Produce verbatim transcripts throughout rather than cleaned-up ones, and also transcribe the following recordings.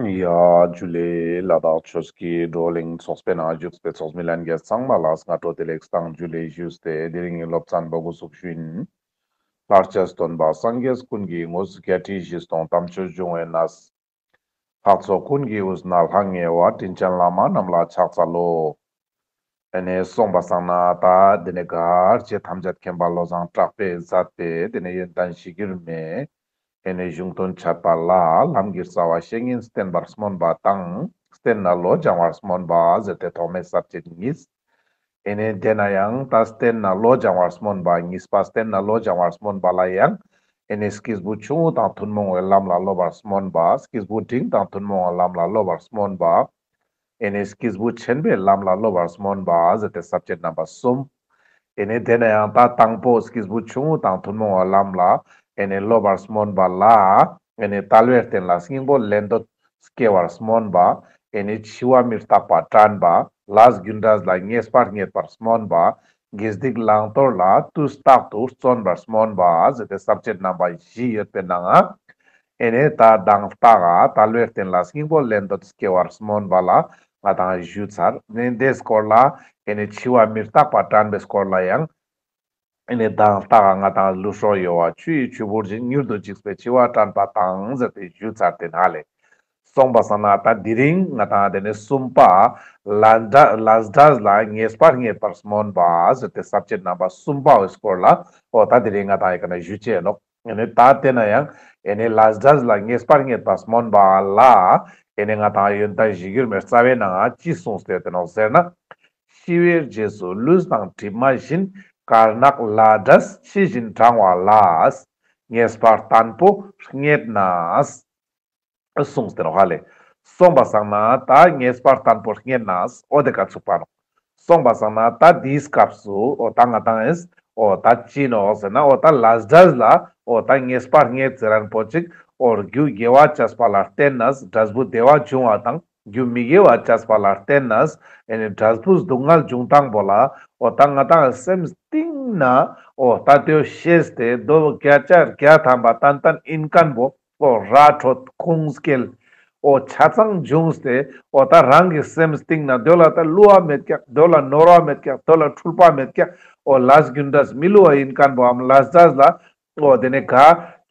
ཡ་ཇུ་ལེ། ལ་དྭགས་ཆོས་ཀྱི་བགྲོ་གླེང་ཚོགས་པའི་ནང་བཞུགས་པའི་ཚོགས་མི་ལྷན་རྒྱས་ཚང་མ་ལ་སྔ་དྲོ་བདེ་ལེགས་དང་ཇུ་ལེ་ཞུས་ཏེ། དེ་རིང་གི་སློབ་ཚན་པོ་འགོ་ཚུགས་ཞུ་ཡིན། ལྷར་བཅས་སྟོན་པ་སངས་རྒྱས་ཀུན་གྱི་དངོས། བརྒྱད་ཁྲི་བཞི་སྟོང་དམ་ཆོས་འབྱུང་བའི་གནས། འཕགས་ཚོགས་ཀུན་གྱི་དབུས་ན་ལྷང་ངེ་བ། དྲིན་ཅན་བླ་མ་རྣམས་ལ་ཕྱག་འཚལ་ལོ། ཨེ་ནེ་སོང་པ་སང་ན་ད་དེ་ནེ་གར་ཆེ་ཐམས་ཅད་མཁྱེན་པ་བློ་བཟང་གྲགས་པས་མཛད་པའི་དེ་ནེ་ཡོན་ཏན་གཞིར་གྱུར་མའི་ཨེ་ནེ་གཞུང་དོན་འཆད་པ་ལ་ལམ་གྱི་རྩ་བ་བཤེས་གཉེན་བསྟེན་པར་སྨོན་པ་དང་བསྟེན་ནས་བློ་སྦྱང་བར་སྨོན་པ་ཟེར་ཏེ་ཐོག་མའི་ས་བཅད་གཉིས། ཨེ་ནེ་དེ་ན་ཡང་ད་བསྟེན་ནས་བློ་སྦྱང་བར་སྨོན་པ་གཉིས་པ་བསྟེན་ནས་བློ་སྦྱང་བར་སྨོན་པ་ལ་ཡང་ཨེ་ནེ་སྐྱེས་བུ་ཆུང་ངུ་དང་ཐུན་མོང་བའི་ལམ་ལ་སློབ་པར་སྨོན་པ། སྐྱེས་བུ་འབྲིང་དང་ཐུན་མོང་བའི་ལམ་ལ་སློབ་པར་སྨོན་པ། ཨེ་ནེ་སྐྱེས་བུ་ཆེན་པོའི་ལམ་ལ་སློབ་པར་སྨོན་པ་ཟེར་ཏེ་ས་བཅད་རྣམ་པ་གསུམ། ཨེ་ནེ་དེ་ན་ཡང་ད་དང་པོ་སྐྱེས་བུ་ཆུང་ངུ་དང་ཐུན་མོང་བའི་ལམ་ལ་ཨེ་ནེ་སློབ་པར་སྨོན་པ་ལ་ཨེ་ནེ་དལ་བའི་རྟེན་ལ་སྙིང་པོ་ལེན་འདོད་སྐྱེ་བར་སྨོན་པ། ཨེ་ནེ་འཆི་བ་མི་རྟག་པ་དྲན་པ། ལས་རྒྱུ་འབྲས་ལ་ངེས་པ་རྙེད་པར་སྨོན་པ། དགེ་སྡིག་བླང་དོར་ལ་དུས་རྟག་ཏུ་བརྩོན་པར་སྨོན་པ་ཟེར་ཏེ་ས་བཅད་རྣམ་པ་བཞི་ཡོད་པའི་ནང་ང་ཨེ་ནེ་ད་དང་རྟགས་དལ་བའི་རྟེན་ལ་སྙིང་པོ་ལེན་འདོད་སྐྱེ་བར་སྨོན་པ་ལ་ང་དང་ཞུས་ཚར། ཨེ་ནེ་དེའི་སྐོར་ལ་ཨེ་ནེ་འཆི་བ་མི་རྟག་པ་དྲན་པའི་སྐོར་ལ་ཡང་ཨེ་ནེ་དང་རྟགས་ང་དང་ལུས་སྲོག་གཡོ་བ། ཆུ་ཡི་ཆུ་བུར་བཞིན། མྱུར་དུ་འཇིག་པའི་འཆི་བ་དྲན་པ་དང་ཟེར་ཏེ་ཞུས་ཚར་ཏེ་ན་ལེ། སོང་པ་སང་ན་ད་དེ་རིང་ང་དང་དེ་ནེ་གསུམ་པ་ལས་འབྲས་ལས་འབྲས་ལ་ངེས་པ་རྙེད་པར་སྨོན་པ་ཟེར་ཏེ་ས་བཅད་རྣམ་པ་གསུམ་པའི་སྐོར་ལ་འོ་ད་དེ་རིང་ང་དང་ཡི་ཀ་ན་ཞུ་ཅེས་ནོག། ཨེ་ནེ་ད་དེ་ན་ཡང་ཨེ་ནེ་ལས་འབྲས་ལ་ངེས་པ་རྙེད་པར་སྨོན་པ་ལ་ཨེ་ནེ་ང་དང་ཡོན་ཏན་གཞིར་གྱུར་མའི་རྩ་བའི་ནང་ང་ཅི་གསུངས་ཏེ་ཡོད་དེ་ནོག་ཟེར་ན། ཤི་བའི་རྗེས་སུ་ལུས་དང་གྲིབ་མ་བཞིན། དཀར་ནག་ལས་འབྲས་ཕྱི་བཞིན་འབྲང་བ་ལ། ངེས་པ་བརྟན་པོ་རྙེད་ནས། གསུངས་ཏེ་ནོག་ཧ་ལེ། སོང་པ་སང་ན་ད་ངེས་པ་བརྟན་པོ་རྙེད་ནས་འོ་དེ་ཀ་ཚུགས་པ་ནོག། སོང་པ་སང་ན་ད་དེའི་སྐབས་སུ་འོ་ད་ང་དང་ཨེས་འོ་ད་ཅི་ནོག་ཟེར་ན་འོ་ད་ལས་འབྲས་ལ་འོ་ད་ངེས་པ་རྙེད་ཟེར་མཁན་པོ་ཅིག་འོ་རྒྱུ་དགེ་བ་བྱས་པ་ལ་བརྟེན་ནས་འབྲས་བུ་བདེ་བ་འབྱུང་བ་དང་རྒྱུ་མི་དགེ་བ་བྱས་པ་ལ་བརྟེན་ནས་ཨེ་ནེ་འབྲས་བུ་སྡུག་བསྔལ་འབྱུང་སྟངས་པོ་ལ་འོ་ད་ང་དང་སེམས་གཏིང་ན་འོ་ད་དེ་ཤེས་ཏེ་དོ་བོ་བརྒྱ་ཆ་བརྒྱ་ཐམ་པ་ཏན་ཏན་ཨིན་མཁན་པོ་འོ་ར་འཕྲོད་ཁུངས་སྐྱེལ་འོ་ཆ་ཚང་བྱུང་སྟེ་འོ་ད་རང་གི་སེམས་གཏིང་ན་དོ་ལ་ད་བསླུ་བ་མེད་ཀྱག། དོ་ལ་ནོར་བ་མེད་ཀྱག། དོ་ལ་འཁྲུལ་པ་མེད་ཀྱག། འོ་ལས་རྒྱུ་འབྲས་མི་བསླུ་བ་ཨིན་མཁན་པོའམ་ལས་འབྲས་ལ་འོ་དེ་ནེ་ག་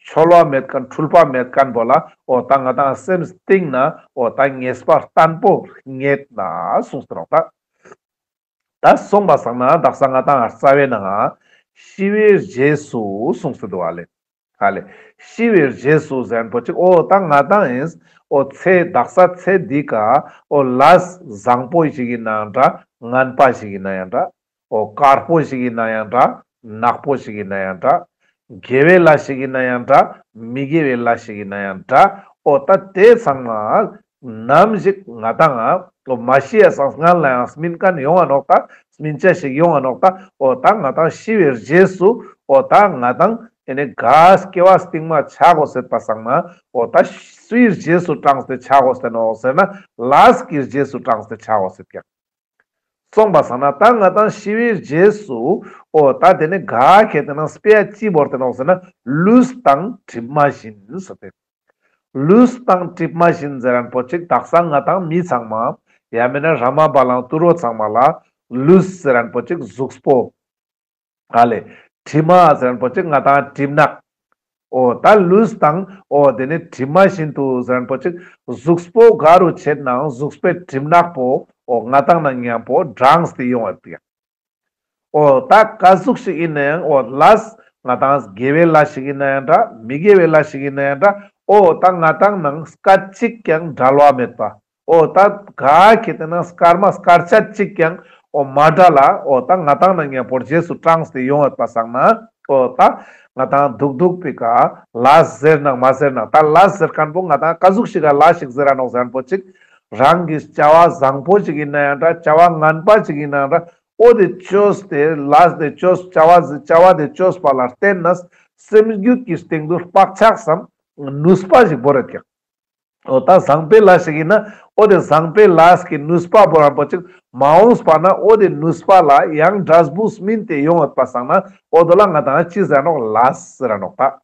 འཆོལ་བ་མེད་མཁན་འཁྲུལ་པ་མེད་མཁན་པོ་ལ་འོ་ད་ང་དང་སེམས་གཏིང་ན་འོ་ད་ངེས་པ་བརྟན་པོ་རྙེད་ན་གསུངས་ཏེ་ནོག་ད། ད་སོང་པ་སང་ན་དག་ས་ང་དང་རྩ་བའི་ནང་ང་ཤི་བའི་རྗེས་སུ་གསུངས་ཏེ་འདུག་ཧ་ལེ། ཧ་ལེ། ཤི་བའི་རྗེས་སུ་ཟེར་མཁན་པོ་ཅིག་འོ་ད་ང་དང་ཨིན་འོ་ཚེ་དག་ས་ཚེ་འདི་ཀ་འོ་ལས་བཟང་པོ་ཞིག་ཨིན་ན་ཡང་འདྲ། ངན་པ་ཞིག་ཨིན་ན་ཡང་འདྲ། འོ་དཀར་པོ་ཞིག་ཨིན་ན་ཡང་འདྲ། ནག་པོ་ཞིག་ཨིན་ན་ཡང་འདྲ། དགེ་བའི་ལས་ཤིག་ཨིན་ན་ཡང་འདྲ། མི་དགེ་བའི་ལས་ཤིག་ཨིན་ན་ཡང་འདྲ། འོ་ད་དེ་ཚང་མ་ནམ་ཞིག་ང་དང་ང་འོ་མ་ཤི་ཡ་སང་སྔན་ལ་ཡང་སྨིན་མཁན་ཡོང་ང་ནོག་ད། སྨིན་ཆ་ཞིག་ཡོང་ང་ནོག་ད། འོ་ད་ང་དང་ཤི་བའི་རྗེས་སུ་འོ་ད་ང་དང་ཨེ་ནེ་ག་སྐྱེ་བ་སྟིང་མ་ཆ་དགོས་ཟེར་པ་སང་ན་འོ་ད་སུའི་རྗེས་སུ་འབྲངས་ཏེ་ཆ་དགོས་ཟེར་ནོག་ཟེར་ན་ལས་ཀྱི་རྗེས་སུ་འབྲངས་ཏེ་ཆ་དགོས་ཟེར་ཀྱག། སོང་པ་སང་ན་ད་ང་དང་ཤི་བའི་རྗེས་སུ་འོ་ད་དེ་ནེ་ག་ཁེ་ཏེ་ན་དཔེ་ཡ་ཅི་བོར་ཏེ་ནོག་ཟེར་ན་ལུས་དང་གྲིབ་མ་བཞིན་ཟེར་ཏེ། ལུས་དང་གྲིབ་མ་བཞིན་ཟེར་མཁན་པོ་ཅིག་དག་ས་ང་དང་མི་ཚང་མ་ཡང་མེད་ན་ར་མ་བ་ལང་དུད་འགྲོ་ཚང་མ་ལ་ལུས་ཟེར་མཁན་པོ་ཅིག་གཟུགས་པོ། ཧ་ལེ། གྲིབ་མ་ཟེར་མཁན་པོ་ཅིག་ང་དང་གྲིབ་ནག། འོ་ད་ལུས་དང་འོ་དེ་ནེ་གྲིབ་མ་བཞིན་དུ་ཟེར་མཁན་པོ་ཅིག་གཟུགས་པོ་ག་རུ་ཆེད་ནའང་གཟུགས་པོའི་གྲིབ་ནག་པོ་འོ་ང་དང་ན་མཉམ་པོ་འབྲངས་ཏེ་ཡོང་བ་ཡོད་ཀྱག། འོ་ད་ག་ཟུག་ཞིག་ཨིན་ན་ཡང་འོ་ལས་ང་དང་དགེ་བའི་ལས་ཤིག་ཨིན་ན་ཡང་འདྲ། མི་དགེ་བའི་ལས་ཤིག་ཨིན་ན་ཡང་འདྲ། འོ་ད་ང་དང་ནང་སྐད་ཅིག་ཀྱང་འབྲལ་བ་མེད་པ། འོ་ད་ག་ཁེ་ཏེ་ན་སྐར་མ་སྐར་ཆ་གཅིག་ཀྱང་འོ་མ་འབྲལ་ལ་འོ་ད་ང་དང་ན་མཉམ་པོ་རྗེས་སུ་འབྲངས་ཏེ་ཡོང་ཡོད་པ་སང་ན་འོ་ད་ང་དང་འདུག་འདུག་པའི་ཀ་ལས་ཟེར་ནང་མ་ཟེར་ནང་ད་ལས་ཟེར་མཁན་པོ་ང་དང་ག་ཟུག་ཞིག་ག་ལས་ཤིག་ཟེར་ར་ནོག་ཟེར་མཁན་པོ་ཅིག་རང་གི་བྱ་བ་བཟང་པོ་ཞིག་ཨིན་ན་ཡང་འདྲ། བྱ་བ་ངན་པ་ཞིག་ཨིན་ན་ཡང་འདྲ། འོ་དེ་བཅོས་ཏེ་ལས་དེ་བཅོས་བྱ་བ་བྱ་བ་དེ་བཅོས་པ་ལ་བརྟེན་ནས་སེམས་རྒྱུད་ཀྱི་སྟེང་དུ་བག་ཆགས་སམ་ནུས་པ་ཞིག་བོར་ཡོད་ཀྱག། འོ་ད་བཟང་པོའི་ལས་ཤིག་ཨིན་ན་འོ་དེ་བཟང་པོའི་ལས་ཀྱི་ནུས་པ་བོར་ར་པོ་ཅིག་མ་འོངས་པ་ན་འོ་དེ་ནུས་པ་ལ་ཡང་འབྲས་བུ་སྨིན་ཏེ་ཡོང་ཡོད་པ་སང་ན་འོ་དོ་ལ་ང་དང་ཅི་ཟེར་ནོག་ལས་ཟེར་ནོག་ད།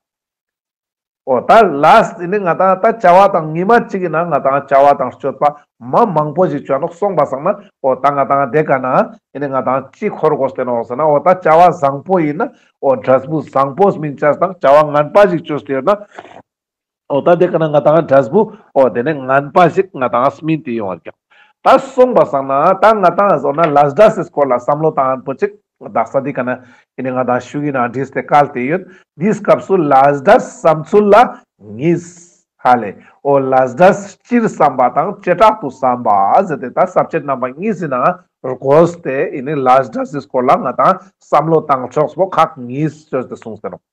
འོ་ད་ལས་ཏེ་ནི་ང་ཏང་ད་བྱ་བ་དང་ཉི་མ་གཅིག་གི་ནང་ང་ཏང་བྱ་བ་དང་སྤྱོད་པ་མ་མང་པོ་ཞིག་ཅོ་ནོག་སོང་པ་སང་ན། འོ་ད་ང་ཏང་དེ་ཀ་ན་ཏེ་ནི་ང་ཏང་ཅི་འཁོར་དགོས་ཏེ་ནོག་ཟེར་ན། འོ་ད་བྱ་བ་བཟང་པོ་ཨིན་ན་འོ་འབྲས་བུ་བཟང་པོ་སྨིན་ཅེས་དང་། བྱ་བ་ངན་པ་ཞིག་ཅོས་ཏེ་ཡོད་ན་འོ་ད་དེ་ཀ་ན་ང་ཏང་འབྲས་བུ་འོ་ཏེ་ནི་ངན་པ་ཞིག་ང་ཏང་སྨིན་ཏེ་ཡོང་བར་ཀྱང་། ད་སོང་པ་སང་ན་ད་ང་ཏང་འོ་ན་ལས་འབྲས་སི་སྐོར་ལ་བསམ་བློ་བཏང་ཨན་པོ་ཅིག་དག་ས་འདི་ཀ་ན་ཏེ་ནི་ང་ཏང་ཤུགས་ཀྱི་ནང་བྲིས་ཏེ་བཀལ་ཏེ་ཡོད། འདིའི་སྐབས་སུ་ལས་འབྲས་བསམ་ཚུལ་ལ་གཉིས། ཧ་ལེ། འོ་ལས་འབྲས་སྤྱིར་བསམ་པ་དང་བྱེ་བྲག་ཏུ་བསམ་པ་ཟེར་ཏེ་ད་ས་བཅད་རྣམ་པ་གཉིས་སི་ནང་བགོས་ཏེ་ཏེ་ནི་ལས་འབྲས་སི་སྐོར་ལ་ང་ཏང་བསམ་བློ་བཏང་ཕྱོགས་པོ་ཁག་གཉིས་ཅོས་ཏེ་གསུངས་ཏེ་ནོག།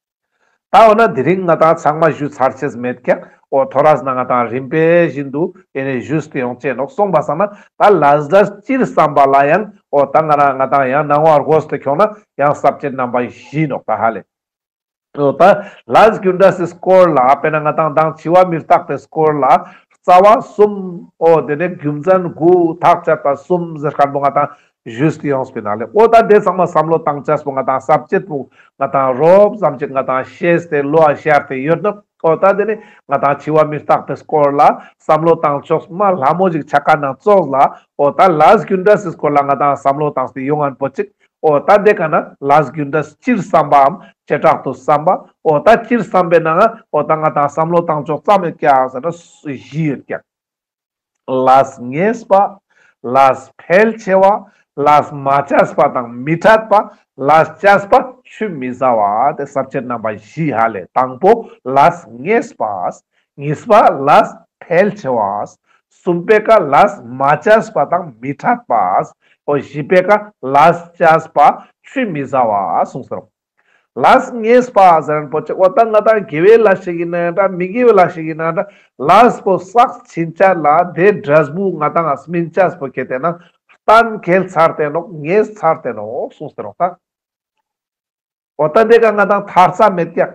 ད་འོ་ན་དེ་རིང་ང་ཏང་ཚང་མ་ཞུ་ཚར་ཅེས་མེད་ཀྱག། འོ་ཐོ་རས་ན་ང་ཏང་རིམ་པས་བཞིན་དུ་ཏེ་ནི་ཞུས་ཏེ་ཡོང་ཅེས་ནོག། སོང་པ་སང་ན་ད་ལས་འབྲས་སྤྱིར་བསམ་པ་ལ་ཡང་འོ་ད་ང་རང་ང་ཏང་ཡང་ནང་བར་བགོས་ཏེ་ཁྱོང་ན་ཡང་ས་བཅད་རྣམ་པ་བཞི་ནོག་ད་ཧ་ལེ། འོ་ད་ལས་རྒྱུ་འབྲས་སི་སྐོར་ལ་དཔེར་ན་ང་ཏང་མདང་འཆི་བ་མི་རྟག་པའི་སྐོར་ལ་རྩ་བ་གསུམ། འོ་ཏེ་ནི་རྒྱུ་མཚན་དགུ། ཐག་བཅད་པ་གསུམ་ཟེར་མཁན་པོ་ང་ཏང་ཞུས་ཏེ་ཡོངས་པའི་ནང་ལེ། འོ་ད་དེ་ཚང་མ་བསམ་བློ་བཏང་ཅེས་པོ་ང་ཏང་ས་བཅད་པོ་ང་ཏང་རོབ་ཙམ་ཅིག་ང་ཏང་ཤེས་ཏེ་བློ་ལ་ཤར་ཏེ་ཡོད་ན། འོ་ད་དེ་ནི་ང་ཏང་འཆི་བ་མི་རྟག་པའི་སྐོར་ལ་བསམ་བློ་བཏང་ཕྱོགས་མ་ལྷ་མོ་ཞིག་ཆ་ཀ་ནང་ཙོགས་ལ། འོ་ད་ལས་རྒྱུ་འབྲས་སི་སྐོར་ལ་ང་ཏང་བསམ་བློ་བཏང་སྟེ་ཡོང་ཨན་པོ་ཅིག། འོ་ད་དེ་ཀ་ན་ལས་རྒྱུ་འབྲས་སྤྱིར་བསམ་པའམ་བྱེ་བྲག་ཏུ་བསམ་པ། འོ་ད་སྤྱིར་བསམ་པའི་ནང་འོ་ད་ང་ཏང་བསམ་བློ་བཏང་ཕྱོགས་ཙམ་ཡོད་ཀྱག་ཟེར་ན་བཞི་ཡོད་ཀྱག། ལས་ངེས་པ། ལས་འཕེལ་ཆེ་བ། ལས་མ་བྱས་པ་དང་མི་འཕྲད་པ། ལས་བྱས་པ་ཆུད་མི་ཟ་བ། དེ་ས་བཅད་རྣམ་པ་བཞི་ཧ་ལེ། དང་པོ་ལས་ངེས་པ། གཉིས་པ་ལས་འཕེལ་ཆེ་བ། གསུམ་པའི་ཀ་ལས་མ་བྱས་པ་དང་མི་འཕྲད་པ། འོ་བཞི་པའི་ཀ་ལས་བྱས་པ་ཆུད་མི་ཟ་བ་གསུངས་ཏེ་ནོག། ལས་ངེས་པ་ཟེར་ན་པོ་ཅིག་འོ་ད་ང་ཏང་དགེ་བའི་ལས་ཤིག་ཨིན་ན་འདྲ་མི་དགེ་བའི་ལས་ཤིག་ཨིན་ན་འདྲ་ལས་པོ་བསགས་ཕྱིན་ཆད་ལ་དེ་འབྲས་བུ་ང་ཏང་ང་སྨིན་ཅེས་པོ་ཁེ་ཏེ་ན་གཏན་འཁེལ་ཚར་ཏེ་ནོག། ངེས་ཚར་ཏེ་ནོག་གསུངས་ཏེ་ནོག་ད། འོ་ད་དེ་ཀ་ང་ཏང་ཐར་ས་མེད་ཀྱག།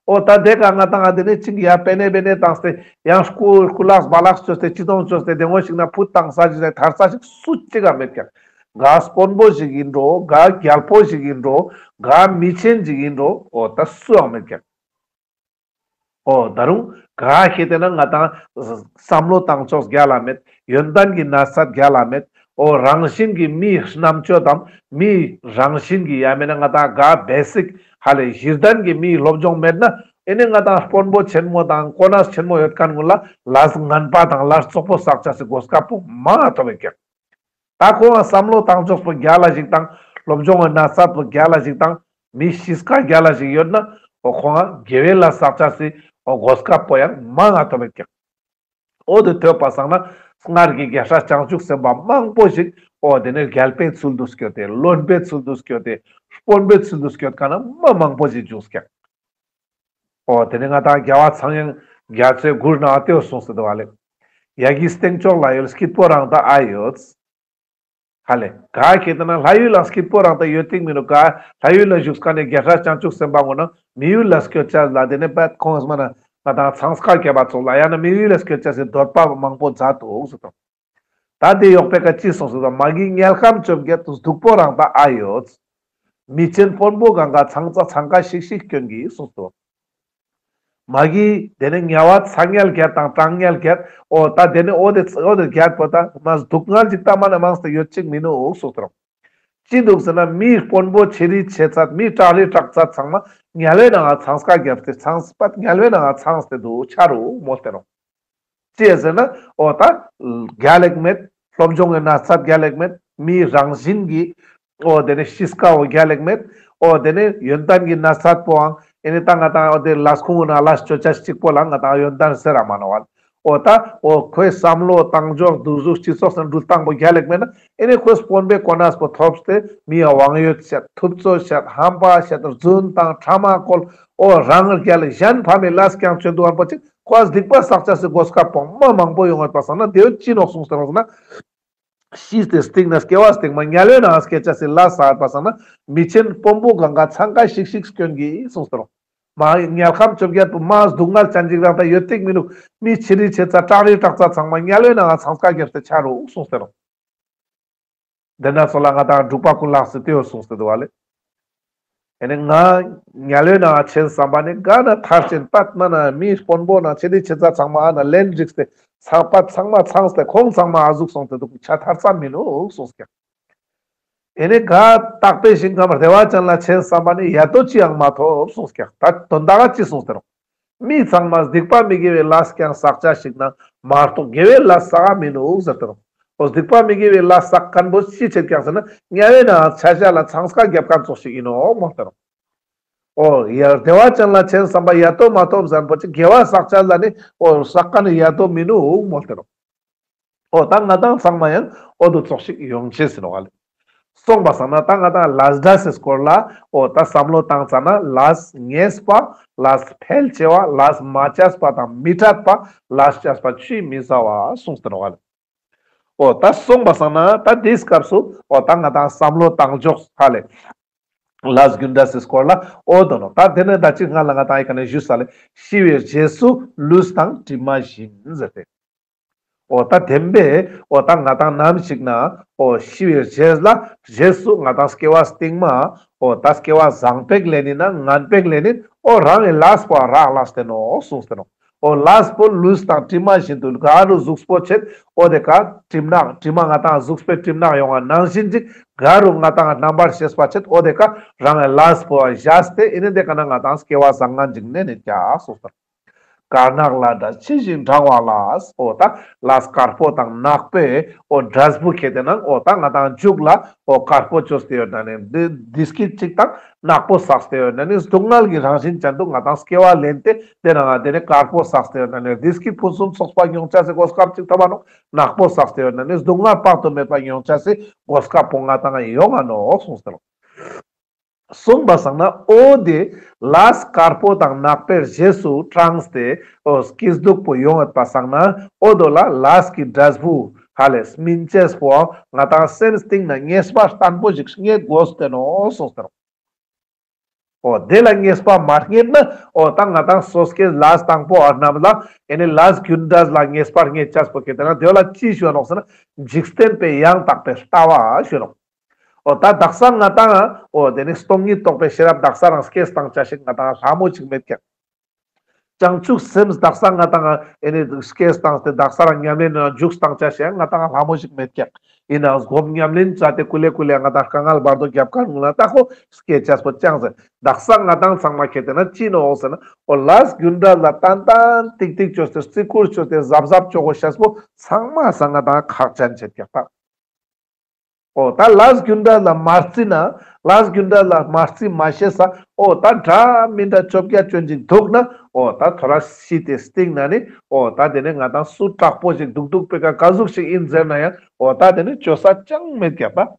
འོ་ད་དེ་ཀ་ང་ཏང་ཨ་དེ་ནི་ཅིག་ཡ་པེ་ནེ་པེ་ནེ་བཏང་སྟེ་ཡང་སྐུ་སྐུ་ལགས་བ་ལགས་བཅོས་ཏེ་ཅི་དོང་བཅོས་ཏེ་དེ་ངོ་ཞིག་ན་ཕུད་བཏང་ས་ཞིག་ན་ཐར་ས་ཞིག་སུ་ཅིག་ག་མེད་ཀྱག། ག་དཔོན་པོ་ཞིག་ཨིན་འགྲོ། ག་རྒྱལ་པོ་ཞིག་ཨིན་འགྲོ། ག་མི་ཆེན་ཞིག་ཨིན་འགྲོ། འོ་ད་སུའང་མེད་ཀྱག། འོ་ད་རུང་ག་ཁེ་ཏེ་ན་ང་ཏང་བསམ་བློ་བཏང་ཕྱོགས་རྒྱལ་ལ་མེད། ཡོན་ཏན་གྱི་ན་ཚད་རྒྱལ་ལ་མེད། འོ་རང་བཞིན་གྱི་མིའི་རྣམ་དཔྱོད་དམ་མིའི་རང་བཞིན་གྱི་ཡ་མེད་ན་ང་ཏང་ག་བེ་སིག་ཧ་ལེ་གཞི་རྟེན་གྱི་མིའི་སློབ་སྦྱོང་མེད་ན་ཨེ་ནི་ང་ཏང་དཔོན་པོ་ཆེན་མོ་དང་གོ་གནས་ཆེན་མོ་ཡོད་མཁན་ཀུན་ལ་ལས་ངན་པ་དང་ལས་བཙོག་པོ་བསགས་ཅེས་སི་གོ་སྐབས་པོ་མང་ང་ཐོབ་ཡོད་ཀྱག། ད་ཁོང་ང་བསམ་བློ་བཏང་ཕྱོགས་པོ་རྒྱལ་ལ་ཞིག་དང་སློབ་སྦྱོང་གི་ན་ཚད་པོ་རྒྱལ་ལ་ཞིག་དང་མི་གཤིས་ཀ་རྒྱལ་ལ་ཞིག་ཡོད་ན་འོ་ཁོང་ང་དགེ་བའི་ལས་བསགས་ཅེས་སི་འོ་གོ་སྐབས་པོ་ཡང་མང་ང་ཐོབ་ཡོད་ཀྱག། འོ་དེ་ཐོབ་པ་སང་ན་སྔར་གྱི་རྒྱལ་སྲས་བྱང་ཆུབ་སེམས་དཔའ་མང་པོ་ཞིག་འོ་དེ་ནི་རྒྱལ་པོའི་ཚུལ་དུ་སྐྱོད་དེ་བློན་པོའི་ཚུལ་དུ་སྐྱོད་དེ་དཔོན་པོའི་ཚུལ་དུ་སྐྱོད་མཁན་མ་མང་པོ་ཞིག་བྱུང་ཀྱག། འོ་དེ་ནི་ང་ཏང་རྒྱལ་བ་ཚངས་དབྱངས་རྒྱ་མཚོའི་མགུར་ནང་ལྟེ་བོ་གསུངས་སེ་འདུག་པ་ལེ། ཡ་གི་སྟེང་ཕྱོགས་ལྷ་ཡུལ་སྐྱིད་པོ་རང་དག་ཨ་ཡོད། ཧ་ལེ། ག་ཁེ་ཏེ་ན་ལྷ་ཡུལ་ལ་སྐྱིད་པོ་རང་དག་ཡོད་ཏིག་མི་འདུག། ག་ལྷ་ཡུལ་ལ་བཞུགས་མཁན་ནི་རྒྱལ་སྲས་བྱང་ཆུབ་སེམས་དཔའ་ངོ་ན་མི་ཡུལ་ལ་སྐྱོད་ཅེས་ལ་དེ་ནི་པད་ཁོང་སྨ་ན་ང་ཏང་ཚང་ས་ཀ་རྒྱབ་པ་ཚོགས་ལ་ཡང་ན་མི་ཡུལ་ལ་སྐྱོད་ཅེས་སི་འདོད་པ་མང་པོ་མཛད་འདུག་ཟེར་དང་། ད་དེ་ཡོག་པེ་ཀ་ཅི་གསུངས་སེ་འདུག། མ་གི་དམྱལ་ཁམས་བཅོ་བརྒྱད་དུ་སྡུག་པོ་རང་དག་ཨ་ཡོད། མི་ཆེན་དཔོན་པོ་གང་ག་ཚང་ས་ཚང་ཀ་ཤིག་ཤིག་སྐྱོན་གྱིས་གསུངས་སོ། མ་གི་དེ་ནི་དམྱལ་བ་ཚ་དམྱལ་བརྒྱད་དང་གྲང་དམྱལ་བརྒྱད། འོ་ད་དེ་ནི་འོ་དེ་འོ་དེ་བརྒྱད་པོ་ད་མ་སྡུག་བསྔལ་ཅིག་ད་མ་ན་མང་སྟེ་ཡོད་ཅིག་མི་ནུག་གསུངས་སོ། ཅི་འདུག་ཟེར་ན་མི་དཔོན་པོ་ཆེ་རི་ཆེ་ཚད་མི་དྲག་རི་དྲག་ཚད་ཚང་མ་དམྱལ་བའི་ནང་ང་ཚང་ས་ཀ་རྒྱབ་སྟེ་ཚང་ས་པད་དམྱལ་བའི་ནང་ང་ཚང་སྟེ་འདུག་ཆ་རུག་མོལ་ཏེ་ནོག། ཅི་ཟེར་ན་འོ་ད་རྒྱལ་ལེགས་མེད། སློབ་སྦྱོང་གི་ན་ཚད་རྒྱལ་ལེགས་མེད། མིའི་རང་བཞིན་གྱི་འོ་དེ་ནི་གཤིས་ཀ་བོ་རྒྱལ་ལེགས་མེད། འོ་དེ་ནི་ཡོན་ཏན་གྱི་ན་ཚད་པོའང་ཨེ་ནི་ད་ང་ཏང་འོ་དེ་ལས་ཁུངས་ན་ལས་ཅོ་ཅེས་གཅིག་པོ་ལ་ང་ཏང་ཡོན་ཏན་ཟེར་ར་མ་ནོག་པ། འོ་ད་འོ་ཁོའི་བསམ་བློ་བཏང་ཕྱོགས་འདུག་ཟུག་སྤྱི་ཚོགས་སུ་འགྲུལ་སྟངས་པོ་རྒྱལ་ལེགས་མེད་ན་ཨེ་ནི་ཁོས་དཔོན་པོའི་གོ་གནས་པོ་ཐོབ་སྟེ་མི་ཡ་དབང་ཡོད་བཤད་ཐུབ་ཚོད་བཤད་ཧམ་པ་བཤད་རྫུན་དང་ཕྲ་མ་བཀོལ་འོ་རང་རྒྱལ་གཞན་ཕམ་མི་ལས་ཀྱང་ཅོ་འདུག་པ་ཅིག་ཁོ་ཨ་སྡིག་པ་བསགས་ཅེས་སི་གོ་སྐབས་པོ་མ་མང་པོ་ཡོང་ཡོད་པ་སང་ན་དེ་བོ་ཅི་ནོག་གསུངས་ཏེ་ནོག་ཟེར་ན། ཤི་སྟེ་སྟིང་ནེ་སྐྱེ་བ་སྟིང་མ་དམྱལ་བའི་ནང་སྐྱེ་ཅེས་སི་ལས་བསགས་པ་སང་ན་མི་ཆེན་དཔོན་པོ་གང་ག་ཚང་ཀ་ཤིག་ཤིག་སྐྱོན་གྱིས་གསུངས་ཏེ་ནོག། མ་དམྱལ་ཁམས་བཅོ་བརྒྱད་དུ་མ་སྡུག་བསྔལ་ཅན་ཅིག་རང་ད་ཡོད་ཏིག་མི་ནུག། མི་ཆེ་རི་ཆེ་ཚད་དྲག་རི་དྲག་ཚད་ཚང་མ་དམྱལ་བའི་ནང་ཚང་ཀ་རྒྱབ་སྟེ་ཆ་རུག་གསུངས་ཏེ་ནོག། དེ་ན་ཚོ་ལ་ང་ཏང་འབྲུག་པ་ཀུན་ལེགས་སི་དེ་བོ་གསུངས་ཏེ་འདུག་པ་ལེ། ཨེ་ནི་ང་དམྱལ་བའི་ནང་ཆེན་བསམ་པ་ནི་ག་ན་ཐར་ཅེན་པད་མ་ན་མི་དཔོན་པོ་ན་ཆེ་དི་ཆེ་ཚ་ཚང་མ་ཨ་ན་ལན་རིགས་ཏེ་ཚང་པད་ཚང་མ་ཚང་སྟེ་ཁོང་ཚང་མ་ཨ་ཟུག་སོང་སྟེ་འདུག་ཆ་ཐར་ཙམ་མི་ནུག་གསུངས་ཀྱག་ཨེ་ནི་ག་བརྟག་པའི་ཞིང་ཁམས་བདེ་བ་ཅན་ལ་ཆེན་བསམ་པ་ནི་ཡ་ཏོ་ཅི་ཡང་མ་ཐོབ་གསུངས་ཀྱག་ད་དོན་དག་ཅི་གསུངས་ཏེ་རོ། མི་ཚང་མ་སྡིག་པ་མི་དགེ་བའི་ལས་ཀྱང་བསགས་བྱ་ཞིག་ན་མ་གཏོགས་དགེ་བའི་ལས་བསགས་མི་ནུག་ཟེར་ཏེ་རོ། འོ་སྡིག་པ་མི་དགེ་བའི་ལས་བསགས་མཁན་པོ་ཅི་བྱེད་ཀྱག་ཟེར་ན་དམྱལ་བའི་ནང་ཆ་བྱ་ལ་ཚང་ཀ་རྒྱབ་མཁན་ཙོགས་ཤིག་ཡིན་ནོག་མོལ་ཏེ་རོ། འོ་ཡ་བདེ་བ་ཅན་ལ་ཆེན་བསམ་པ་ཡ་ཏོ་མ་ཐོབ་ཟེར་མཁན་པོ་ཅི་དགེ་བ་བསགས་བྱ་ལ་ནི་འོ་བསགས་མཁན་ནི་ཡ་ཏོ་མི་ནུག་མོལ་ཏེ་རོ། འོ་ད་ང་ཏང་ཚང་མ་ཡང་འོ་དོ་ཙོགས་ཤིག་ཡོང་ཅེས་ཟེར་ནོག་ལེ། སོང་པ་སང་ན་ད་ང་ཏང་ལས་འབྲས་སི་སྐོར་ལ་འོ་ད་བསམ་བློ་བཏང་ཙ་ན་ལས་ངེས་པ། ལས་འཕེལ་ཆེ་བ། ལས་མ་བྱས་པ་དང་མི་འཕྲད་པ། ལས་བྱས་པ་ཆུད་མི་ཟ་བ་གསུངས་ཏེ་ནོག་ལེ། འོ་ད་སོང་པ་སང་ན་ད་དེའི་སྐབས་སུ་འོ་ད་ང་ཏང་བསམ་བློ་བཏང་ཕྱོགས་ཧ་ལེ། ལས་རྒྱུ་འབྲས་སི་སྐོར་ལ་འོ་དོ་ནོ། ད་དེ་ནི་ད་ཅི་སྔ་ལ་ང་ཏང་ཨི་ཀ་ནས་ཞུས་ས་ལེ། ཤི་བའི་རྗེས་སུ་ལུས་དང་གྲིབ་མ་བཞིན་ཟེར་ཏེ། འོ་ད་བདེན་པས་འོ་ད་ང་ཏང་ནམ་ཞིག་ན་འོ་ཤི་བའི་རྗེས་ལ་རྗེས་སུ་ང་ཏང་སྐྱེ་བ་སྟིང་མ་འོ་ད་སྐྱེ་བ་བཟང་པོ་ཞིག་ལེན་ནི་ན་ངན་པོ་ཞིག་ལེན་ནི་འོ་རང་གི་ལས་པོ་རག་ལས་ཏེ་ནོག་གསུངས་ཏེ་ནོག་འོ་ལས་པོ་ལུས་དང་གྲིབ་མ་བཞིན་དུ་ག་རུ་གཟུགས་པོ་ཆད་འོ་དེ་ཀ་གྲིབ་ནག་གྲིབ་མ་ང་ཏང་གཟུགས་པོའི་གྲིབ་ནག་ཡོང་བ་ནང་བཞིན་ཅིག་ག་རུ་ང་ཏང་རྣམ་པར་ཤེས་པ་ཆད་འོ་དེ་ཀ་རང་གི་ལས་པོ་བཞག་སྟེ་ཨི་ནི་དེ་ཀ་ན་ང་ཏང་སྐྱེ་བ་བཟང་ངན་ཅིག་ལེན་ནི་ཀྱག་གསུངས་ཏེ་ནོག་དཀར་ནག་ལ་འདྲ་ཇི་བཞིན་བགྲང་བ་ལ། འོ་ད་ལས་དཀར་པོ་དང་ནག་པོའི་འོ་འབྲས་བུ་ཁྱེར་ཏེ་ན་འོ་ད་ང་ཏང་མཇུག་ལ་འོ་དཀར་པོ་བཅོས་ཏེ་ཡོད་ན་ནི་བདེ་བདེ་སྐྱིད་ཅིག་དང་ནག་པོ་བསགས་ཏེ་ཡོད་ན་ནི་སྡུག་བསྔལ་གྱི་རང་བཞིན་ཅན་དུ་ང་ཏང་སྐྱེ་བ་ལེན་ཏེ་དེ་ན་ང་དེ་ནི་དཀར་པོ་བསགས་ཏེ་ཡོད་ན་ནི་བདེ་སྐྱིད་ཕུན་སུམ་ཚོགས་པ་མྱོང་ཅེས་སི་གོ་སྐབས་ཅིག་ཐོབ་བ་ནོག་ནག་པོ་བསགས་ཏེ་ཡོད་ན་ནི་སྡུག་བསྔལ་དཔག་ཏུ་མེད་པ་མྱོང་ཅེས་སི་གོ་སྐབས་པོ་ང་ཏང་ཡོང་ང་ནོག་གསུངས་ཏེ་ནོག་གསུངས་པ་སང་ན་འོ་དེ་ལས་དཀར་པོ་དང་ནག་པོའི་རྗེས་སུ་འབྲངས་ཏེ་འོ་སྐྱིད་སྡུག་པོ་ཡོང་ཡོད་པ་སང་ན་འོ་དོ་ལ་ལས་ཀྱི་འབྲས་བུ་ཧ་ལེ་སྨིན་ཅེས་པོ་ང་ཏང་སེམས་གཏིང་ན་ངེས་པ་བརྟན་པོ་ཞིག་རྙེད་དགོས་ཏེ་ནོག་གསུངས་ཏེ་ནོག་འོ་དེ་ལ་ངེས་པ་མ་རྙེད་ན་འོ་ད་ང་ཏང་སོ་སྐྱེ་ལས་དང་པོ་ཨ་རྣམས་ལ་ཨེ་ནི་ལས་རྒྱུ་འབྲས་ལ་ངེས་པ་རྙེད་ཅེས་པོ་ཁྱེར་ཏེ་ན་དེ་ལ་ཅི་ཞུ་ནོག་ཟེར་ན་འཇིག་རྟེན་པའི་ཡང་དག་པའི་ལྟ་བ་ཞུ་ནོག་འོ་ད་དག་ས་ང་ཏང་འོ་དེ་ནི་སྟོང་ཉིད་རྟོགས་པའི་ཤེས་རབ་དག་ས་རང་སྐྱེས་བཏང་ཅེས་ཤིག་ང་ཏང་ལྷ་མོ་ཞིག་མེད་ཀྱག་བྱང་ཆུབ་སེམས་དག་ས་ང་ཏང་ཨེ་ནི་སྐྱེས་བཏང་སྟེ་དག་ས་རང་ཉམས་ལེན་ནང་འཇུག་བཏང་ཅེས་ཤིག་ང་ཏང་ལྷ་མོ་ཞིག་མེད་ཀྱག་ཡིན་ནའང་སྒོམ་ཉམས་ལེན་བྱས་ཏེ་ཀུ་ལེ་ཀུ་ལེ་ང་ཏང་དཀའ་ངལ་བར་དོ་རྒྱབ་ཁར་ངུ་ལ་ད་ཁོ་སྐྱེ་ཅེས་པོ་ཅང་ཟེར། དག་ས་ང་ཏང་ཚང་མ་ཁྱེར་ཏེ་ན་ཅི་ནོག་ཟེར་ན་འོ་ལས་རྒྱུ་འབྲས་ལ་ཏན་ཏན་ཏིག་ཏིག་བཅོས་ཏེ་བརྩི་བཀུར་བཅོས་ཏེ་གཟབ་གཟབ་བཅོ་དགོས་ཤེས་པོ་ཚང་མ་སང་ང་ཏང་ཁག་ཅན་ཆེད་ཀྱག་ད། འོ་ད་ལས་རྒྱུ་འབྲས་ལ་མ་བརྩི་ན་ལས་རྒྱུ་འབྲས་ལ་མ་བརྩི་མ་ཤེས་ས་འོ་ད་འདྲ་མི་འདྲ་བཅོ་བརྒྱད་བཅོ་གཅིག་འདུག་ན་འོ་ད་ཐོ་རས་ཤི་སྟེ་སྟིང་ན་ནི་འོ་ད་དེ་ནི་ང་ཏང་སུ་དྲག་པོ་ཞིག་འདུག་འདུག་པེ་ཀ་ག་ཟུག་ཞིག་ཡིན་ཟེར་ན་ཡང་འོ་ད་དེ་ནི་བཅོ་ས་ཅང་མེད་ཀྱག་ད།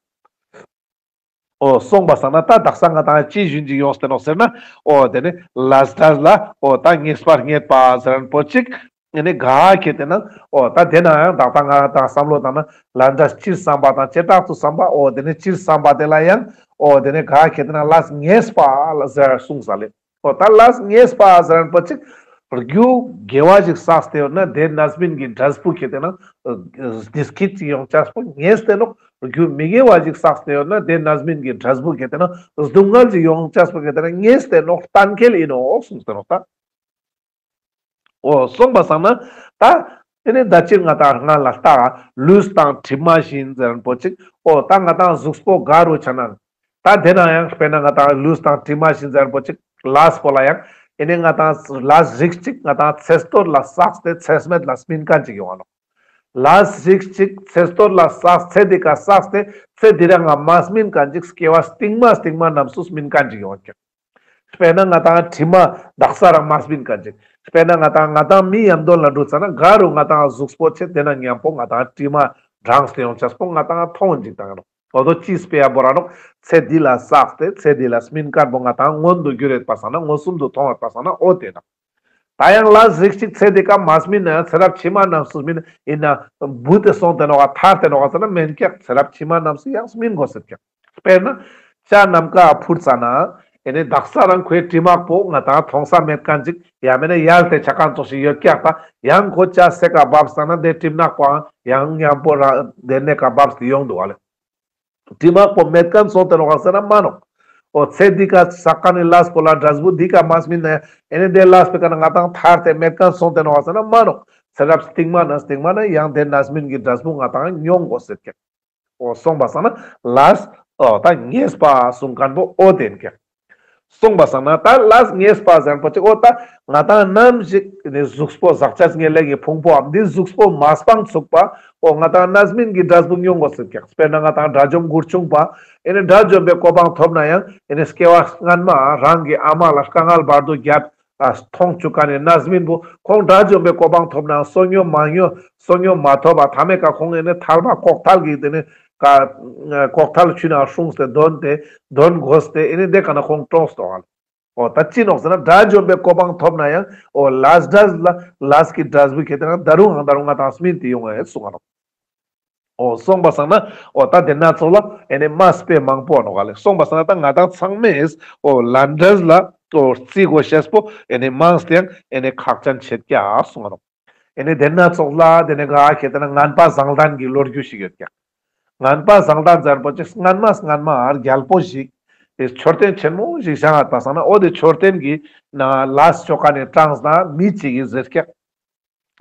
འོ་སོང་པ་སང་ན་ད་དག་ས་ང་ཏང་ཅི་ཞུན་ཅིག་ཡོངས་ཏེ་ནོག་ཟེར་ན། འོ་དེ་ནི་ལས་འབྲས་ལ་འོ་ད་ངེས་པ་རྙེད་པ་ཟེར་མཁན་པོ་ཅིག་ཨེ་ནི་ག་ཁྱེར་ཏེ་ན་འོ་ད་དེ་ན་ཡང་དག་ད་ང་ཏང་བསམ་བློ་བཏང་ན་ལས་འབྲས་སྤྱིར་བསམ་པ་དང་བྱེ་བྲག་ཏུ་བསམ་པ་འོ་དེ་ནི་སྤྱིར་བསམ་པ་དེ་ལ་ཡང་འོ་དེ་ནི་ག་ཁྱེར་ཏེ་ན་ལས་ངེས་པ་ལ་ཟེར་གསུངས་ས་ལེ། འོ་ད་ལས་ངེས་པ་ཟེར་མཁན་པོ་ཅིག་རྒྱུ་དགེ་བ་ཞིག་བསགས་ཏེ་ཡོད་ན་དེ་རྣམ་སྨིན་གྱི་འབྲས་བུ་ཁྱེར་ཏེ་ན་བདེ་སྐྱིད་ཅིག་ཡོང་ཅེས་པོ་ངེས་ཏེ་ནོག་རྒྱུ་མི་དགེ་བ་ཞིག་བསགས་ཏེ་ཡོད་ན་དེ་རྣམ་སྨིན་གྱི་འབྲས་བུ་ཁྱེར་ཏེ་ན་སྡུག་བསྔལ་ཅིག་ཡོང་ཅེས་པོ་ཁྱེར་ཏེ་ན་ངེས་ཏེ་ནོག་གཏན་འཁེལ་ཡིན་ནོག་གསུངས་ཏེ་ནོག་ད། འོ་སོང་པ་སང་ན་ད་དེ་ནི་ད་ཅི་ང་ཏང་སྔ་ལ་ལྟ་ལུས་དང་གྲིབ་མ་བཞིན་ཟེར་མཁན་པོ་ཅིག་འོ་ད་ང་ཏང་གཟུགས་པོ་ག་རུ་ཆ་ན་ད་དེ་ན་ཡང་དཔེར་ན་ང་ཏང་ལུས་དང་གྲིབ་མ་བཞིན་ཟེར་མཁན་པོ་ཅིག་ལས་པོ་ལ་ཡང་ཨེ་ནི་ང་ཏང་ལས་རིགས་ཅིག་ང་ཏང་ཚེ་སྟོད་ལ་བསགས་ཏེ་ཚེ་སྨད་ལ་སྨིན་མཁན་ཅིག་ཡོང་བ་ནོག་ལས་རིགས་ཅིག་ཚེ་སྟོད་ལ་བསགས་ཚེ་འདི་ཀ་བསགས་ཏེ་ཚེ་འདི་རང་ང་མ་སྨིན་མཁན་ཅིག་སྐྱེ་བ་སྟིང་མ་སྟིང་མ་རྣམས་སུ་སྨིན་མཁན་ཅིག་ཡོང་ཀྱག་དཔེར་ན་ང་ཏང་དྲི་མ་དག་ས་རང་མ་སྨིན་མཁན་ཅིག་དཔེར་ན་ང་ཏང་ང་ཏང་མི་ཡམ་དོན་ལ་འགྲོ་ཙ་ན་ག་རུ་ང་ཏང་གཟུགས་པོ་ཆེ་དེ་ན་མཉམ་པོ་ང་ཏང་དྲི་མ་འགྲངས་ཏེ་ཡོང་ཅེས་པོ་ང་ཏང་མཐོང་ཅིག་དང་ཡོང་། འོ་དོ་ཅི་སྤེ་ཡ་བོ་ར་ནོག་ཚེ་འདི་ལ་བསགས་ཏེ་ཚེ་འདི་ལ་སྨིན་མཁན་པོ་ང་ཏང་མངོན་དུ་གྱུར་ཡོད་པ་སང་ན་མངོན་སུམ་དུ་མཐོང་ཡོད་པ་སང་ན་འོ་དེ་ན། ད་ཡང་ལས་རིགས་ཅིག་ཚེ་འདི་ཀ་མ་སྨིན་ན་ཡང་ཚེ་རབས་ཕྱི་མ་རྣམས་སུ་སྨིན་ཡིན་ན་བུད་དེ་སོང་སྟེ་ནོག་ག་ཐར་ཏེ་ནོག་ག་ཟེར་ན་མེན་ཀྱག་ཚེ་རབས་ཕྱི་མ་རྣམས་སུ་ཡང་སྨིན་དགོས་ཟེར་ཀྱག་དཔེར་ན་ཅ་ནམ་མཁའ་འཕུར་ཙ་ན་ཨེ་ནི་དག་ས་རང་ཁོའི་དྲི་མ་པོ་ང་ཏང་མཐོང་ས་མེད་མཁན་ཅིག་ཡང་མེན་ན་ཡལ་ཏེ་ཆ་མཁན་ཙོགས་ཤིག་ཡོད་ཀྱག་ད་ཡང་ཁོ་ཅ་སེ་ཀ་བབས་ཙ་ན་དེ་དྲི་མ་པོའང་ཡང་མཉམ་པོ་ར་དེ་ནེ་ཀ་བབས་ཏེ་ཡོང་འདུག་ག་ལེ། དྲི་མ་པོ་མེད་མཁན་སོང་སྟེ་ནོག་ག་ཟེར་ན་མ་ནོག་འོ་ཚེ་འདི་ཀ་བསགས་མཁན་ནི་ལས་པོ་ལ་འབྲས་བུ་འདི་ཀ་མ་སྨིན་ན་ཡང་ཨེ་ནི་དེ་ལས་པོའི་ཀ་ནེ་ང་ཏང་ཐར་ཏེ་མེད་མཁན་སོང་སྟེ་ནོག་ཟེར་ན་མ་ནོག། ཚེ་རབས་སྟིང་མ་ནེ་སྟིང་མ་ནེ་ཡང་དེ་རྣམ་སྨིན་གྱི་འབྲས་བུ་ང་ཏང་མྱོང་དགོས་ཟེར་ཀྱག། འོ་སོང་པ་སང་ན་ལས་འོ་ད་ངེས་པ་གསུང་མཁན་པོ་འོ་དེ་ཨིན་ཀྱག། སོང་པ་སང་ན་ད་ལས་ངེས་པ་ཟེར་པོ་ཅིག་འོ་ད་ང་ཏང་ནམ་ཞིག་ནི་གཟུགས་པོ་ཟག་བཅས་ངེས་ལེགས་ཀྱི་ཕུང་པོའམ་འདི་གཟུགས་པོ་མ་སྤངས་ཚུགས་པ་འོ་ང་ཏང་རྣམ་སྨིན་གྱི་འབྲས་བུ་མྱོང་དགོས་ཟེར་ཀྱག། དཔེར་ན་ང་ཏང་དགྲ་བཅོམ་མགུར་ཆུང་པ་ཨེ་ནི་དགྲ་བཅོམ་པའི་གོ་འཕང་ཐོབ་ན་ཡང་ཨེ་ནི་སྐྱེ་བ་སྔན་མ་རང་གི་ཨ་མ་ལ་དཀའ་ངལ་བར་དོ་བརྒྱབ་ཨ་མཐོང་བཅུག་མཁན་ནི་རྣམ་སྨིན་པོ་ཁོང་དགྲ་བཅོམ་པའི་གོ་འཕང་ཐོབ་ནའང་བསོད་སྙོམས་མ་སྙོམས་བསོད་སྙོམས་མ་ཐོབ་པ་མཐའ་མའི་ཀ་ཁོང་ཨེ་ནི་ཐལ་བ་ལྐོག་ཐལ་གྱི་དེ་ནི་ཀ་ལྐོག་ཐལ་ཆུ་ནང་སྲུངས་ཏེ་དོན་ཏེ་དོན་དགོས་ཏེ་ཨེ་ནི་དེ་ཀ་ནེ་ཁོང་གྲོངས་ཏོག་ཨ་ལེ། འོ་ད་ཅི་ནོག་ཟེར་ན་དགྲ་བཅོམ་པའི་གོ་འཕང་ཐོབ་ན་ཡང་འོ་ལས་འབྲས་ལ་ལས་ཀྱི་འབྲས་བུ་ཁེ་ཏེ་ན་ད་རུང་ཡང་ད་རུང་ང་ཏང་སྨིན་ཏེ་ཡོང་ངེས་གསུང་ང་ནོག། འོ་སོང་པ་སང་ན་འོ་ད་དེ་སྣ་ཚོགས་ལ་ཨེ་ནི་མ་དཔེ་མང་པོ་ནོག་ལེ། སོང་པ་སང་ན་ད་ང་ཏང་ཚང་མས་འོ་ལས་འབྲས་ལ་འོ་རྩི་དགོས་ཤེས་པོ་ཨེ་ནི་མང་སྟེ་ཡང་ཨེ་ནི་ཁག་ཅན་ཆེད་ཀྱག་གསུང་ང་ནོག། ཨེ་ནི་དེ་སྣ་ཚོགས་ལ་དེ་ནི་ག་ཁེ་ཏེ་ན་ངན་པ་བཟང་ལྡན་གྱི་ལོ་རྒྱུས་ཤིག་ཡོད་ཀྱག། ངན་པ་བཟང་ལྡན་ཟེར་པོ་ཅིག་སྔན་མ་སྔན་མ་རྒྱལ་པོ་ཞིག་དེ་མཆོད་རྟེན་ཆེན་མོ་ཞིག་བཞེངས་ཡོད་པ་སང་ན་འོ་དེ་མཆོད་རྟེན་གྱི་ནང་ལས་ཆོ་ག་ནི་གྲངས་ན་མི་གཅིག་གིས་ཟེར་ཀྱག།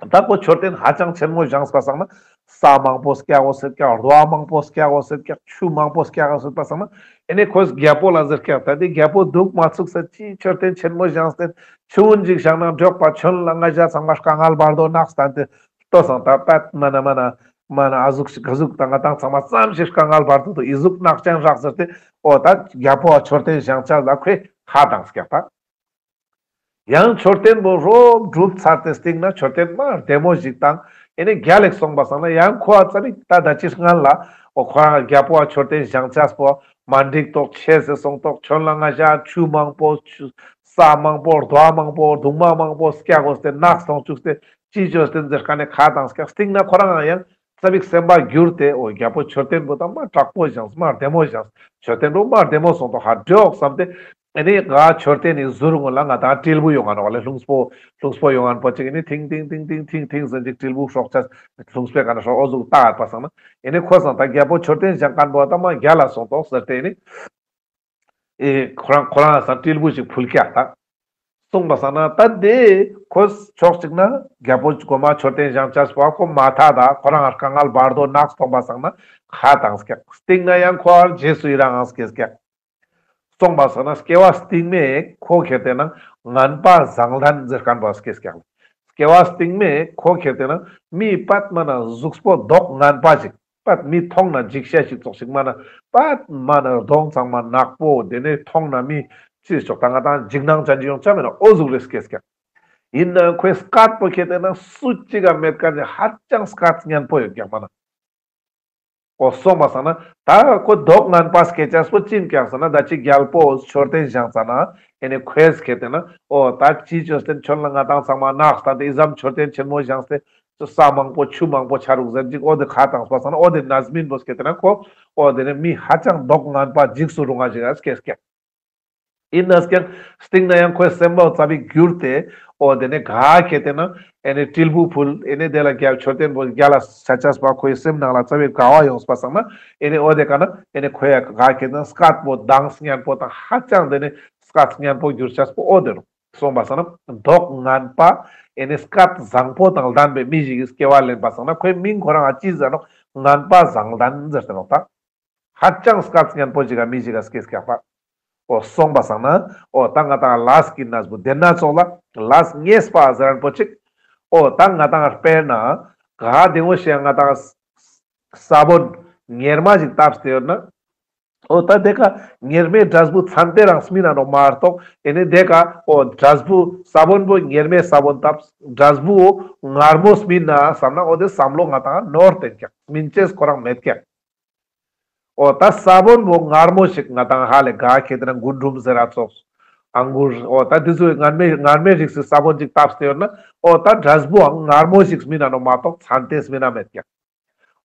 ད་ཁོ་མཆོད་རྟེན་ཧ་ཅང་ཆེན་མོ་བཞེངས་པ་སང་ན་ས་མང་པོ་སྐྱ་གོ་ཟེར་ཀྱག། རྡོ་མང་པོ་སྐྱ་གོ་ཟེར་ཀྱག། ཆུ་མང་པོ་སྐྱ་གོ་ཟེར་པ་སང་ན་ཨེ་ནི་ཁོས་རྒྱལ་པོ་ལ་ཟེར་ཀྱག། ད་དེ་རྒྱལ་པོ་འདུག་མ་ཚུགས་ཟེར་ཅི་མཆོད་རྟེན་ཆེན་མོ་བཞེངས་ཏེ་ཆུ་བོ་ཞིག་བཞེངས་ན་འགྲོགས་པ་ཁྱོད་ལ་ང་ཞ་ཚང་མ་དཀའ་ངལ་བར་དོ་ནགས་སྟན་ཏེ་ལྟོས་སང་ད་པད་མ་ན་མ་ན་མ་ན་ཨ་ཟུག་ཞིག་ག་ཟུག་ད་ང་ཏང་ཚང་མ་ཙམ་ཞིག་དཀའ་ངལ་བར་དོ་འདུག་ཨི་ཟུག་ནག་ཅན་རག་ཟེར་ཏེ་འོ་ད་རྒྱལ་པོ་མཆོད་རྟེན་བཞེངས་ཅེས་ལ་ཁོས་ཁ་བཏང་ཀྱག་ད། ཡང་མཆོད་རྟེན་པོ་རོབ་གྲུབ་ཚར་ཏེ་སྟིང་ན་མཆོད་རྟེན་མ་བདེ་མོ་ཞིག་དང་ཨེ་ནི་རྒྱལ་ལེགས་སོང་པ་སང་ན་ཡང་ཁོ་ཨ་ཙ་པིག་ད་ད་ཅི་སྔན་ལ་འོ་ཁོ་རང་རྒྱལ་པོ་ཨ་མཆོད་རྟེན་བཞེངས་ཅེས་པོ་མ་འགྲིག་ཏོག་ཆེ་སེ་སོང་ཏོག་ཁྱོད་ལ་ང་ཞ་ཆུ་མང་པོ་ཆུ་ས་མང་པོ་རྡོ་མང་པོ་གདུང་མ་མང་པོ་སྐྱ་གོ་སྟེ་ནགས་སྟོང་བཅུག་སྟེ་ཅི་བཅོས་ཏེ་ཟེར་ཁ་ནས་ཁ་བཏང་ཀྱག། སྟིང་ན་ཁོ་རང་ཡང་ཙ་པིག་སེམས་པ་འགྱུར་ཏེ་འོ་རྒྱལ་པོ་མཆོད་རྟེན་པོ་ད་མ་དྲག་པོ་བཞེངས་མ་བདེ་མོ་བཞེངས་མཆོད་རྟེན་པོ་མ་བདེ་མོ་སོང་ཏོག་ཧ་འགྲོགས་བསམ་སྟེ་ཨེ་ནི་ག་མཆོད་རྟེན་ནི་ཟུར་ངོ་ལ་ང་ཏང་དྲིལ་བུ་ཡོང་ང་ནོག་ལེ། ལྷུང་སྤོ་ལྷུང་སྤོ་ཡོང་ང་པོ་ཅིག་ཨེ་ནི་ཐིང་ཐིང་ཟེར་ཅིག་དྲིལ་བུ་སྲོག་ཆགས་ལྷུང་སྤོའི་ཀ་ནས་སྲོག་འོ་ཟུག་བཏགས་པ་སང་ན་ཨེ་ནི་ཁོ་སང་ད་རྒྱལ་པོ་མཆོད་རྟེན་བཞེངས་མཁན་པོ་ད་མ་རྒྱལ་ལ་སོང་ཏོག་ཟེར་ཏེ་ཨེ་ནི་ཨེ་ཁོ་རང་ཁོ་རང་སང་དྲིལ་བུ་ཞིག་ཕུལ་ཀྱག་ད། གསུངས་པ་སང་ན་ད་དེ་ཁོ་ཕྱོགས་གཅིག་ན་རྒྱལ་པོ་གོ་མ་མཆོད་རྟེན་བཞེངས་ཅེས་པོ་ཁོ་མ་ཐག་ད་ཁོ་རང་དཀའ་ངལ་བར་དོ་ནགས་སྟོང་པ་སང་ན་ཁ་བཏང་ཀྱག། སྟིང་ན་ཡང་ཁོ་རྗེས་སུ་ཡི་རང་ངང་སྐྱེས་ཀྱག། གསུངས་པ་སང་ན་སྐྱེ་བ་སྟིང་མའི་ཁོ་ཁེ་ཏེ་ན་ངན་པ་བཟང་ལྡན་ཟེར་མཁན་པོ་སྐྱེས་ཀྱག། སྐྱེ་བ་སྟིང་མའི་ཁོ་ཁེ་ཏེ་ན་མི་པད་མ་ན་གཟུགས་པོ་མདོག་ངན་པ་ཞིག། པད་མི་མཐོང་ན་འཇིགས་ཤེས་ཤིག་ཙོགས་ཤིག་མ་ན་པད་མ་ན་གདོང་ཚང་མ་ནག་པོ་དེ་ནས་མཐོང་ན་མི་ཅི་ཙོགས་ད་ང་ཏང་འཇིགས་སྣང་ཅན་ཅིག་ཡོང་ཆ་མེད་ན་འོ་ཟུག་རེ་སྐྱེས་ཀྱག། ཡིན་ནའང་ཁོའི་སྐད་པོ་ཁེ་ཏེ་ན་སུ་གཅིག་ག་མེད་མཁན་ནི་ཧ་ཅང་སྐད་སྙན་པོ་ཡོད་ཀྱག་མ་ན། འོ་གསུངས་པ་སང་ན་ད་ཁོ་མདོག་ངན་པ་སྐྱེ་ཅེས་པོ་ཅི་ཨིན་ཀྱག་ཟེར་ན་ད་ཅི་རྒྱལ་པོ་མཆོད་རྟེན་བཞེངས་ཙ་ན་ཨེ་ནི་ཁོས་ཁེ་ཏེ་ན་འོ་ད་ཅི་བཅོས་ཏེ་ཁྱོད་ལ་ང་ཏང་ཚང་མ་ནགས་ད་དེ་ཨི་ཙམ་མཆོད་རྟེན་ཆེན་མོ་བཞེངས་ཏེ་ས་མང་པོ་ཆུ་མང་པོ་ཆ་རུག་ཟེར་ཅིག་འོ་དེ་ཁ་བཏང་པ་སང་ན་འོ་དེ་རྣམ་སྨིན་པོ་སྐྱེ་ཏེ་ན་ཁོ་འོ་དེ་ནི་མི་ཧ་ཅང་མདོག་ངན་པ་འཇིགས་སུ་རུང་ང་ཞིག་ག་སྐྱེས་ཀྱག། ཡིན་ནའང་སྟིང་ན་ཡང་ཁོའི་སེམས་པ་ཙ་པིག་འགྱུར་ཏེ་འོ་དེ་ནི་ག་ཁེ་ཏེ་ན་ཨེ་ནི་དྲིལ་བུ་ཕུལ་ཨེ་ནི་དེ་ལ་རྒྱལ་མཆོད་རྟེན་པོ་རྒྱལ་ལ་ཆ་ཅེས་པ་ཁོའི་སེམས་ནང་ལ་ཙ་པིག་དགའ་བ་ཡོངས་པ་སང་ན་ཨེ་ནི་འོ་དེ་ཀ་ན་ཨེ་ནི་ཁོའི་ག་ཁེ་ཏེ་ན་སྐད་པོ་གདངས་སྙན་པོ་དང་ཧ་ཅང་དེ་ནི་སྐད་སྙན་པོ་འགྱུར་ཅེས་པོ་འོ་དེ་རུ། གསུངས་པ་སང་ན་མདོག་ངན་པ་ཨེ་ནི་སྐད་བཟང་པོ་དང་ལྡན་པའི་མི་ཞིག་གི་སྐྱེ་བ་ལེན་པ་སང་ན་ཁོའི་མིང་ཁོ་རང་ང་ཅི་ཟེར་ནོག། ངན་པ་བཟང་ལྡན་ཟེར་ཏེ་ནོག་ད། ཧ་ཅང་སྐད་སྙན་པོ་ཞིག་ག་མི་ཞིག་ག་སྐྱེས་ཀྱག་པ། འོ་གསུངས་པ་སང་ན་འོ་ད་ང་ཏང་ལས་ཀྱི་གནས་པོ་དེ་སྣ་ཚོགས་ལ་ལས་ངེས་པ་ཟེར་མཁན་པོ་ཅིག། འོ་ད་ང་ཏང་དཔེར་ན་ག་དེ་འོ་ཞེས་ང་ཏང་ས་བོན་གཉེར་མ་ཞིག་བཏབ་སྟེ་ཡོད་ན། འོ་ད་དེ་ཀ་གཉེར་མའི་འབྲས་བུ་ཚན་ཏེ་རང་སྨིན་ན་ནོག་མ་གཏོགས་ཨེ་ནི་དེ་ཀ་འོ་འབྲས་བུ་ས་བོན་པོ་གཉེར་མའི་ས་བོན་བཏབ་འབྲས་བུ་མངར་མོ་སྨིན་ན་བསམ་ན་འོ་དེ་བསམ་བློ་ང་ཏང་ནོར་ཏེ་ཀྱག། སྨིན་ཅེས་ཁོ་རང་མེད་ཀྱག། འོ་ད་ས་བོན་པོ་མངར་མོ་ཞིག་ང་ཏང་ཧ་ལས་ག་ཁེ་ཏེ་ན་རྒུན་འབྲུམ་ཟེར་ར་ཙོགས། ཨང་གུར་འོ་ད་དེ་ཚོའི་མངར་མོའི་མངར་མོའི་རིགས་སི་ས་བོན་ཅིག་བཏབ་སྟེ་ཡོད་ན་འོ་ད་འབྲས་བུའང་མངར་མོ་ཞིག་སྨིན་ན་ནོག་མ་གཏོགས་ཚན་ཏེ་སྨིན་ན་མེད་ཀྱག།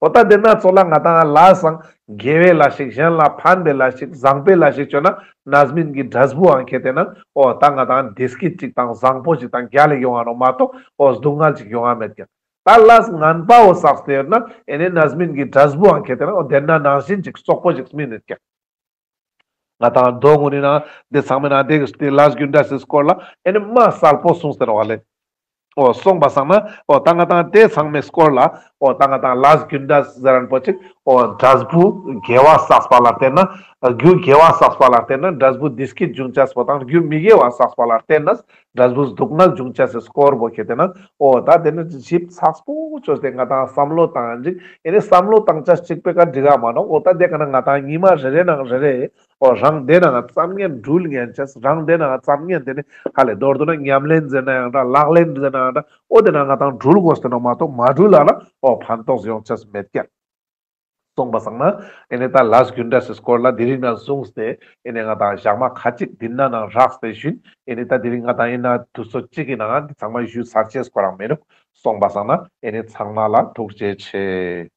འོ་ད་དེ་སྣ་ཚོགས་ལ་ང་ཏང་ལས་སང་དགེ་བའི་ལས་ཤིག་གཞན་ལ་ཕན་པའི་ལས་ཤིག་བཟང་པོའི་ལས་ཤིག་བཅོས་ན་རྣམ་སྨིན་གྱི་འབྲས་བུའང་ཁེ་ཏེ་ན་འོ་ད་ང་ཏང་བདེ་སྐྱིད་ཅིག་དང་བཟང་པོ་ཞིག་དང་རྒྱལ་ལ་ཡོང་ང་ནོག་མ་གཏོགས་འོ་སྡུག་བསྔལ་ཅིག་ཡོང་ང་མེད་ཀྱག། ད་ལས་ངན་པ་འོ་བསགས་ཏེ་ཡོད་ན་ཨེ་ནི་རྣམ་སྨིན་གྱི་འབྲས་བུའང་ཁེ་ཏེ་ན་འོ་དེ་ན་ནང་བཞིན་ཅིག་རྩོག་པོ་ཞིག་སྨིན་ཡོད་ཀྱག། ང་ཏང་མདོ་ངོ་ནི་ན་དེ་ཚང་མའི་ནང་དེ་དེ་ལས་རྒྱུ་འབྲས་སི་སྐོར་ལ་ཨེ་ནི་མ་གསལ་པོ་གསུངས་ཏེ་ནོག་ལེ། འོ་སོང་པ་སང་ན་འོ་ད་ང་ཏང་དེ་ཚང་མའི་སྐོར་ལ་འོ་ད་ང་ཏང་ལས་རྒྱུ་འབྲས་ཟེར་མཁན་པོ་ཅིག་འོ་འབྲས་བུ་དགེ་བ་བསགས་པ་ལ་བརྟེན་ན་རྒྱུ་དགེ་བ་བསགས་པ་ལ་བརྟེན་ན་འབྲས་བུ་བདེ་སྐྱིད་འབྱུང་ཅེས་པོ་དང་རྒྱུ་མི་དགེ་བ་བསགས་པ་ལ་བརྟེན་ན་འབྲས་བུ་སྡུག་བསྔལ་འབྱུང་ཅེས་སི་སྐོར་པོ་ཁྱེར་ཏེ་ན་འོ་ད་དེ་ནི་ཞིབ་ཚགས་པོ་བཅོས་ཏེ་ང་ཏང་བསམ་བློ་བཏང་ཅིག་ཨེ་ནི་བསམ་བློ་བཏང་ཅེས་གཅིག་པོའི་ཀ་འགྲིག་ག་མ་ནོག་འོ་ད་དེ་ཀ་ན་ང་ཏང་ཉི་མ་རེ་རེ་ནང་རེ་རེ། འོ་རང་དེ་ནང་ཙམ་ངན་འགྲུལ་ངན་ཅེས་རང་དེ་ནང་ཙམ་ངན་དེ་ནི་ཧ་ལས་མདོར་བསྡུ་ན་ཉམས་ལེན་ཟེར་ན་ཡང་འདྲ་ལག་ལེན་ཟེར་ན་ཡང་འདྲ་འོ་དེ་ནང་ང་ཏང་འགྲུལ་དགོས་ཏེ་ནོག་མ་གཏོགས་མ་འགྲུལ་ལ་ན་འོ་ཕན་ཐོགས་ཡོང་ཅེས་མེད་ཀྱག་སོང་པ་སང་ན་ཨེ་ནི་ད་ལས་རྒྱུ་འབྲས་སི་སྐོར་ལ་དེ་རིང་ན་གསུངས་ཏེ་ཨེ་ནི་ང་ཏང་ཞག་མ་ཁ་ཅིག་འདི་ན་ནང་རགས་ཏེ་ཞུན་ཨེ་ནི་ད་དེ་རིང་ང་ཏང་ཨེ་ན་དུས་ཚོད་གཅིག་གི་ནང་འདི་ཚང་མ་ཞུ་ཚར་ཅེས་ཁོ་རང་མེད་ནོག་སོང་པ་སང་ན་ཨེ་ནི་ཚང་མ་ལ་ཐུགས་རྗེ་ཆེ།